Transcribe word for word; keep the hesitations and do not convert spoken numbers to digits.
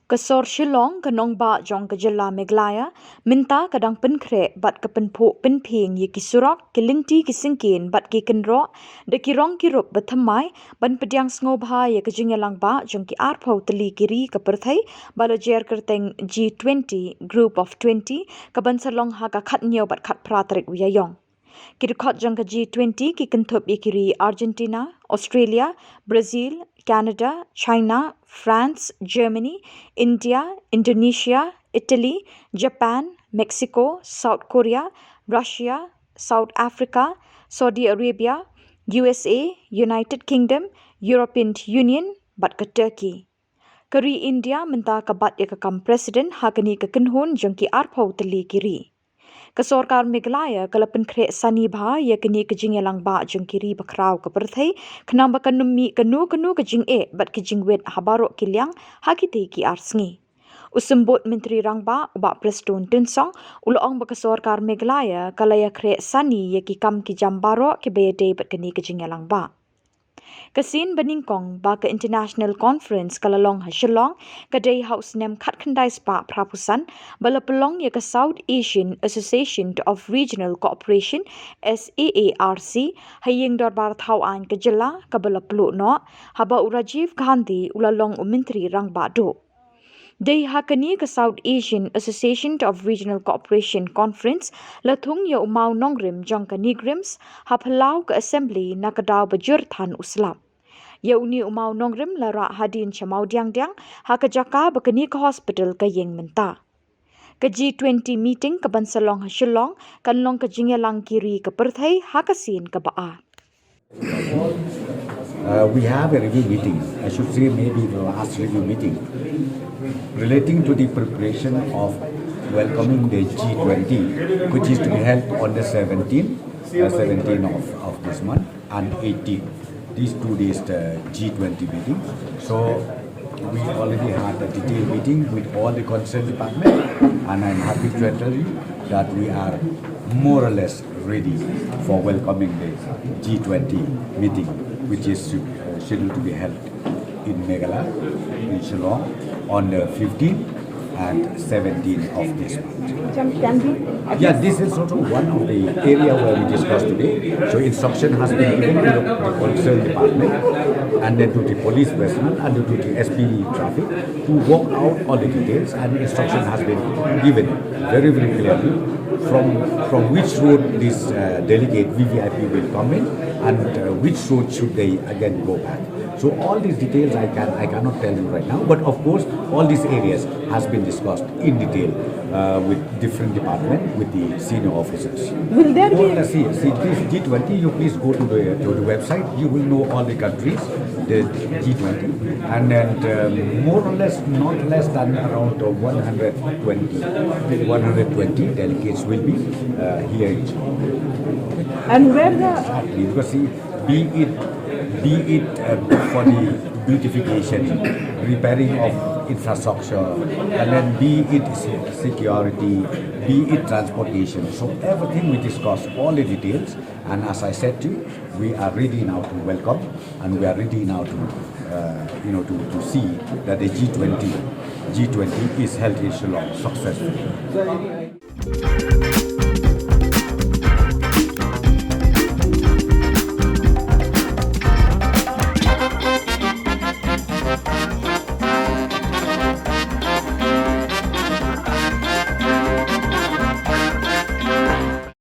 Ka sor Shillong, ka nongbah jong ka jylla Meghalaya, mynta ka dang pynkhreh bad ka pynphuh pynphieng ïa ki surok, ki lynti ki syngkien bad ki kynroh da ki rong ki rup ba thymmai, ban pdiang sngewbha ïa ka jingïalang bah jong ki arphew tylli ki ri ka pyrthei ba la jer kyrteng G twenty, Group of twenty, ka ban sa long ha ka khathynñiew bad khatphra tarik u Ïaiong. Ki dkhot jong ka G twenty ki kynthup ïa ki ri Argentina, Australia, Brazil, Canada, China, France, Germany, India, Indonesia, Italy, Japan, Mexico, South Korea, Russia, South Africa, Saudi Arabia, U S A, United Kingdom, European Union bad ka Turkey. Ka ri India mynta ka bat ïa ka kam president ha kane ka kynhun jong ki arphew tylli ki ri. Ka sorkar Meghalaya ka la pynkhreh sani bha ïa kane ka jingïalang bah jong ki ri bakhraw ka pyrthei, khnang ba kan ym mih kano kano ka jingeh bad ka jingwit ha baroh ki liang ha kitei ki ar sngi. U Symbud Myntri Rangbah, u Bah Prestone Tynsong, u la ong ba ka sorkar Meghalaya ka la ïakhreh sani ïa ki kam ki jam baroh kiba ïadei bad kane ka jingïalang bah. Ka sien ba nyngkong ba ka International Conference ka la long ha Shillong, ka dei ha u snem khatkhyndai spah phraphew san, ba la pynlong ïa ka South Asian Association of Regional Cooperation, S A A R C, ha ïing dorbar thaw aiñ ka jylla, kaba la pluh noh haba u Rajiv Gandhi u la long u Myntri Rangbah Duh. Dei ha kane ka South Asian Association of Regional Cooperation Conference la thung ïa u mawnongrim jong ka NEIGRIHMS ha phyllaw ka Assembly na ka daw ba jur than u slap. Ïa une u mawnongrim la rah hadien sha Mawdiangdiang, ha ka jaka ba kane ka hospital ka ïeng mynta. Ka G twenty meeting ka ban sa long ha Shillong kan long ka jingïalang ki ri ka pyrthei ha ka sien kaba ar. Uh, we have a review meeting, I should say maybe the last review meeting, relating to the preparation of welcoming the G twenty, which is to be held on the seventeenth, uh, seventeenth of, of this month and eighteenth. These two days, the G twenty meeting. So we already had a detailed meeting with all the concerned department, and I'm happy to tell you that we are more or less ready for welcoming the G twenty meeting, which is uh, scheduled to be held in Meghalaya, in Shillong, on the fifteenth and seventeenth of this month. Yeah, this is also one of the area where we discussed today. So instruction has been given to the concerned department and then to the police personnel and to the S P traffic to work out all the details, and instruction has been given very, very clearly from, from which road this uh, delegate V V I P will come in and uh, which road should they again go back. So all these details I can, I cannot tell you right now, but of course all these areas has been discussed in detail uh, with different department, with the senior officers. Will there be All the, see, see, please, G twenty, you please go to the, to the website, you will know all the countries, the G twenty, and then um, more or less, not less than around uh, one hundred twenty, one hundred twenty delegates will be uh, here in Shillong. And where the Because see, be it, be it uh, for the beautification, repairing of infrastructure, and then be it se- security, be it transportation. So everything we discuss, all the details, and as I said to you, we are ready now to welcome, and we are ready now to, uh, you know, to, to see that the G twenty, G twenty is held in Shillong successfully.